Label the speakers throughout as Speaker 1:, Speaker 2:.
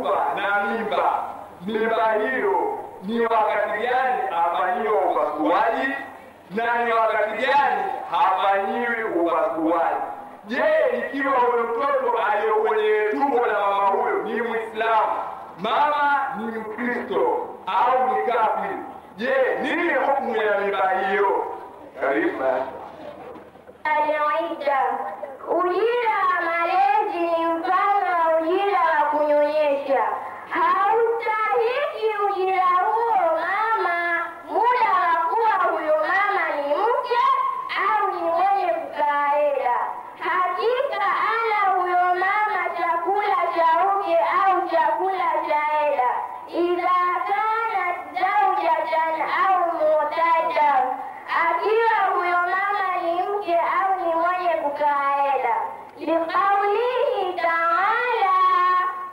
Speaker 1: anakufa na mimba, mimba hiyo ni wakati gani afanyiwe upasuaji na ni wakati gani hafanyiwi upasuaji? Je, ikiwa huyo mtoto aliyo kwenye tumbo la mama huyo ni Muislamu, mama ni Mkristo au ni kafiri, je, nini hukumu ya mimba hiyo? Karibu.
Speaker 2: Anaita ujira wa malezi ni mfano wa ujira wa kunyonyesha. Haustahiki ujira huo mama muda wa kuwa huyo mama ni mke au ni mwenye kukaa hela. Hakika ala huyo mama chakula cha uke au chakula cha hela, idha kanat zaujatan au mutaja, akiwa huyo mama ni mke au ni mwenye kukaa hela. Liqaulihi taala,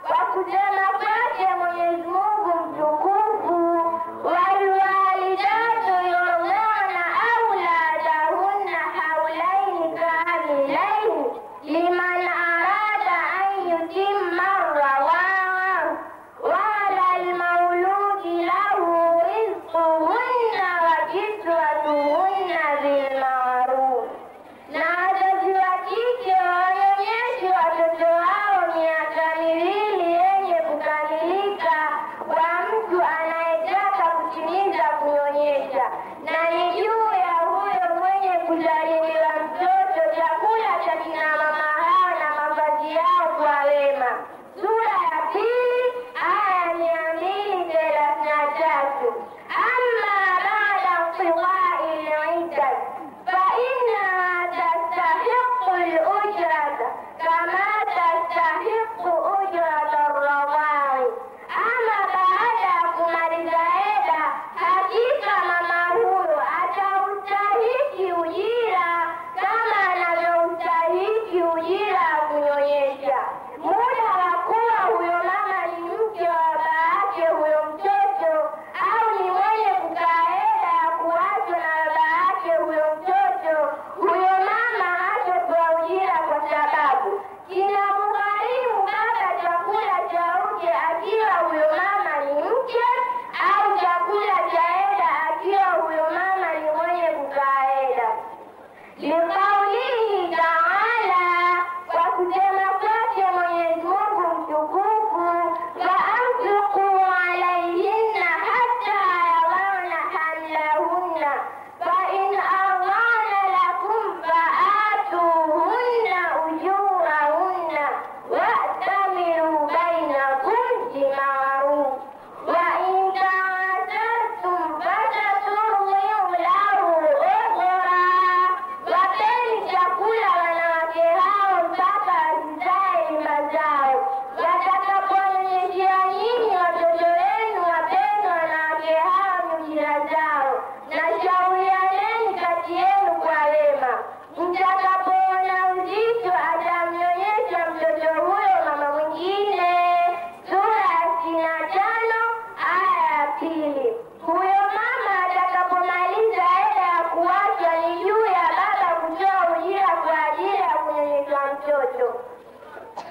Speaker 2: kwa kusema kwake Mwenyezi Mungu mtukufu, walwalidatu yurdana auladahunna haulaini kamilaini liman arada an yutimma radaa wa ala almauludi lahu rizquhunna wa kiswatuhunna bilmaruf. Na wazazi wa kike wawanyonyeshe watoto wao miaka 2 yenye kukamilika kwa mtu anayetaka kutimiza kunyonyesha, na ni juu ya huyo mwenye kuzaliliwa mtoto chakula cha kina mama hao na mavazi yao kwa wema. Sura ya 2 aya 233. Amma baada inqidai al-iddat fa innaha tastahiqu al-ujrata kama tastahiqu ujrata ar-radai. Ama baada ya kumaliza eda, hakika mama huyo ataustahiki ujira kama anavyoustahiki ujira wa kunyonyesha. Muda wa kuwa huyo mama ni mke wa baba yake huyo mtoto au ni mwenye kukaa hela ya kuachwa na baba yake huyo mtoto, huyo mama hatopewa ujira kwa sababu kinamgharimu baba chakula cha uke akiwa huyo mama ni mke au chakula cha hela akiwa huyo mama ni mwenye kukaa hela. Liqaulihi taala, kwa kusema kwake Mwenyezi Mungu mtukufu, wa anfiqu alayhinna hatta yadhana hamlahunna fa in ardana lakum faatuhunna ujurahunna wa'tamiru bainakum bima'ruf wa in ta'asartum fasaturdi'u lahu ukhra. Wapeni chakula wanawake hao mpaka wasizae mimba zao. Watakaponyonyeshea nyinyi watoto wenu, wapeni wanawake hao ujira zao, na shaurianeni kati yenu kwa wema. Mtakapoona uzito, atamnyonyesha mtoto huyo mama mwingine. Sura ya 65 aya ya 2. Huyo mama atakapomaliza hela ya kuachwa, ni juu ya baba kutoa ujira kwa ajili ya kunyonyesha mtoto.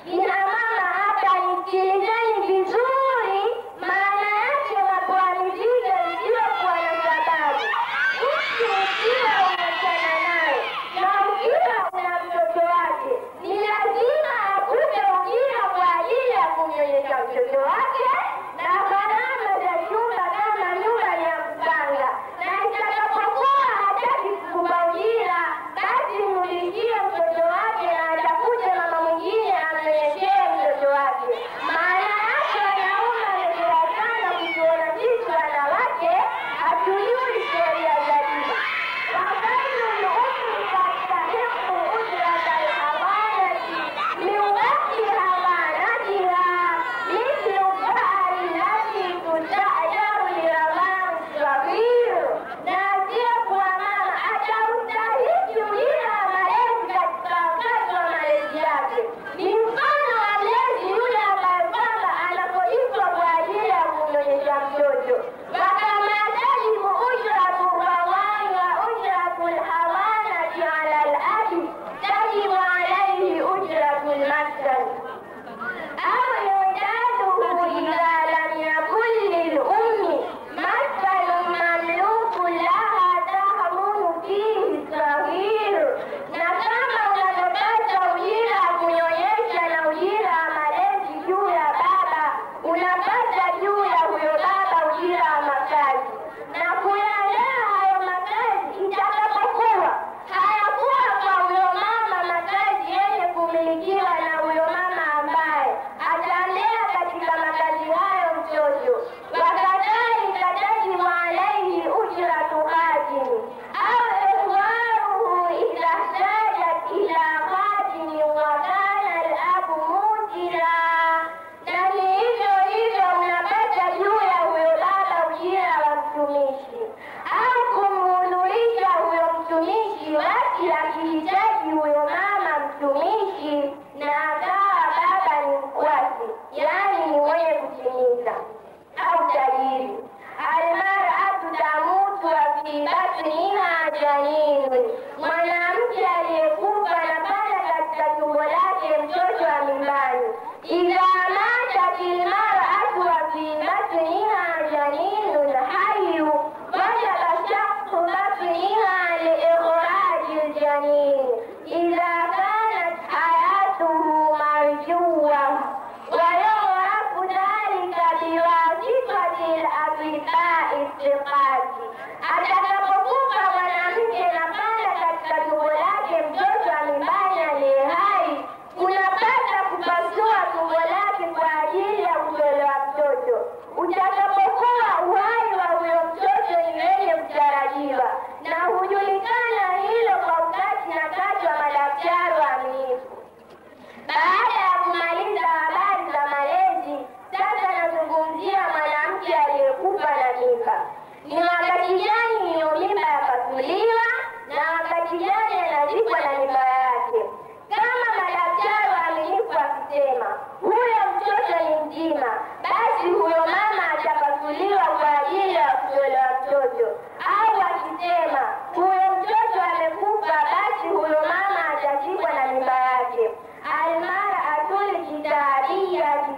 Speaker 2: Kina mama hapa nisikilizeni vizuri, maana yake mapoa mizigo isiyokuwa na sababu. Mtu ukiwa umeachana naye na ukiwa una mtoto wake, ni lazima akupe ujira kwa ajili ya kumnyonyesha mtoto wake na gharama za chumba kama nyumba ni ya kupanga, na itakapokuwa hataki kukupa ujira, basi mrudishie mtoto wake na atakuja mama mwingine amnyonyeshee mtoto wake. Maana yake wanaume wamezoea sana kutuona sisi wanawake hatujui sheria za dini. Wa ummi tastahiqu ujrata al-hadanati min waqti hadanatiha mithlu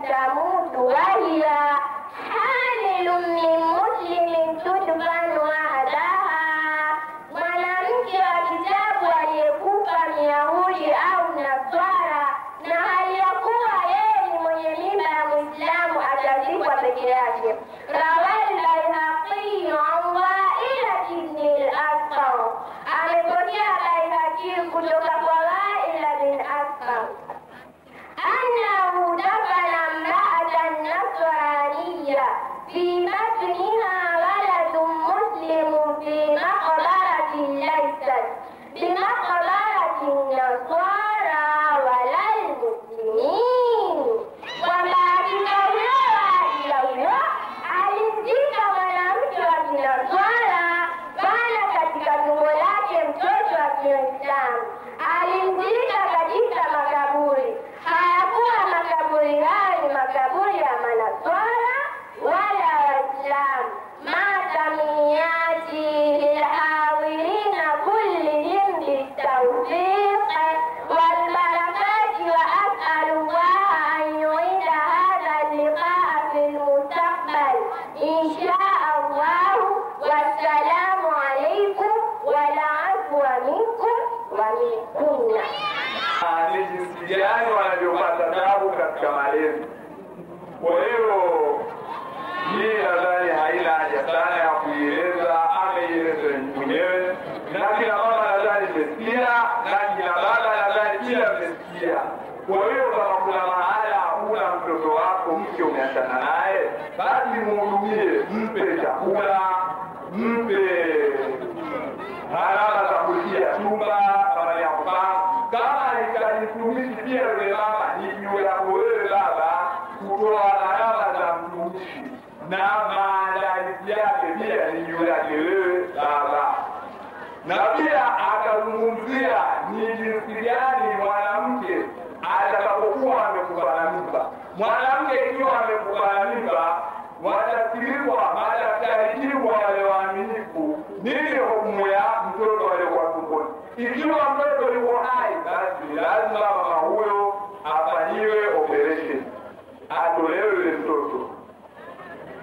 Speaker 2: تموت وهي حامل من مسلم تدفن وحدها. Mwanamke wa kitabu aliyekufa Myahudi au Mnaswara na hali ya kuwa yeye ni mwenye mimba ya Muislamu atazikwa peke yake. Rawal Baihaqi an Waila ibn al-Asqar, amepokea Baihaqi kutoka kwa Waila bin Asqar annahu dafana imra'atan nasraniyya fi batniha waladun muslimun fi maqbaratin laysat bimaqbaratin nasara wala almuslimin, kwamba hakika huyo Waila huyo alimzika mwanamke wa Kinaswara bana katika tumbo lake mtoto wa Kiislamu. Alimzika katika makaburi. Hayakuwa makaburi hayo ni makaburi ya Manaswara wala Waislamu. Matamiyati lilhawirina kullihim bitawfiq walbarakati wa as'alu llaha an yuida hadha alliqaa fi lmustaqbal insha allahu. Wassalamu alaikum wal afwa minkum wa minkunna.
Speaker 1: Ni jinsi gani wanavyopata tabu katika malezi. Kwa hiyo hii nadhani haina haja sana ya kuieleza, ameieleza mwenyewe, na kina mama nadhani mmesikia, na kina baba nadhani pia mmesikia. Kwa hiyo kama kuna mahala hakuna mtoto wako mke umeachana naye, basi muhudumie, mpe chakula, mpe gharama za kulipia chumba kama ni ya kupanga. Kama hahitaji mtumishi pia yule mama, ni juu yako wewe baba kutoa gharama za mtumishi na maandalizi yake pia ni juu yake wewe baba. Na pia akazungumzia ni jinsi gani mwanamke atakapokuwa amekufa na mimba. Mwanamke ikiwa amekufa na mimba, watasikilizwa madaktari bingwa wale waaminifu, nini hukumu ya mtoto aliyekuwa tumboni. Ikiwa mtoto yuko hai, basi lazima mama huyo afanyiwe operation, atolewe yule mtoto.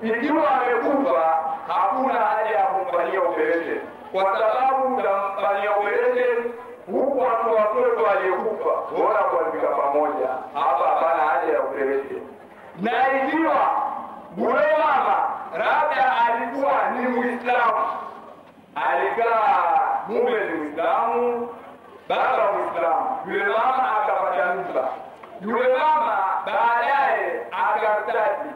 Speaker 1: Ikiwa amekufa, hakuna haja ya kumfanyia operation, kwa sababu utamfanyia operation huku watu watoto aliyekufa bora kuandika pamoja. Hapa hapana haja ya operation. Na ikiwa yule mama labda alikuwa ni Muislamu, alikaa mume ni Muislamu, baba Muislamu, yule mama akapata mimba, yule mama baadaye akamtaki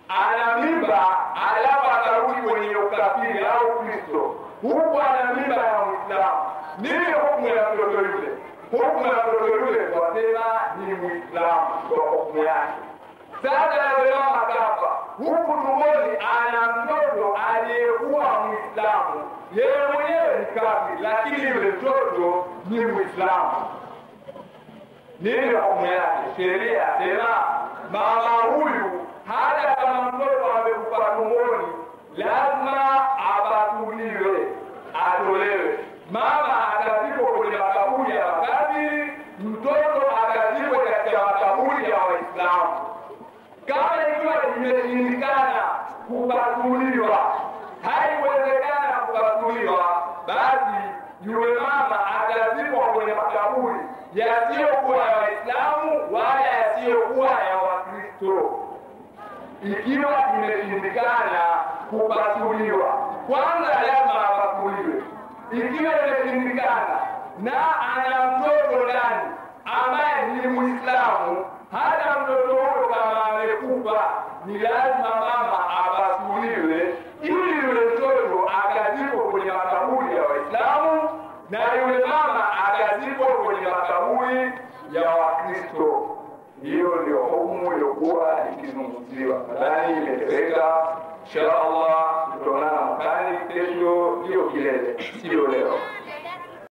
Speaker 1: ana mimba, alafu akarudi kwenye ukafiri au Kristo, huku ana mimba ya Muislamu. Nini hukumu ya mtoto yule? Hukumu ya mtoto yule twasema ni Muislamu kwa hukumu yake. Sasa yule mama kafa, huku tumboni ana mtoto aliyekuwa Muislamu, yeye mwenyewe ni kafiri, lakini yule mtoto ni Muislamu. Nini hukumu yake? Sheria sema mama huyu hata kama mtoto amekufa tumboni, lazima apasuliwe, atolewe. Mama akazikwa kwenye makaburi ya makafiri, mtoto akazikwa katika makaburi ya Waislamu. Kama ikiwa imeshindikana kupasuliwa, haiwezekana kupasuliwa, basi yule mama atazikwa kwenye makaburi yasiyokuwa ya Waislamu wala yasiyokuwa ya Wakristo. Ikiwa imeshindikana kupasuliwa, kwanza lazima apasuliwe. Ikiwa imeshindikana na ana mtoto ndani ambaye ni Muislamu, hata mtoto huyo kama amekufa, ni lazima mama apasuliwe ili yule mtoto akazikwe kwenye makaburi ya Waislamu na yule mama akazikwa kwenye makaburi ya Wakristo. Hiyo ndio hukumu iliyokuwa ikizungumziwa. Nadhani imeeleweka. Insha Allah tutaonana mwakani, kesho ndio kilele, sio leo.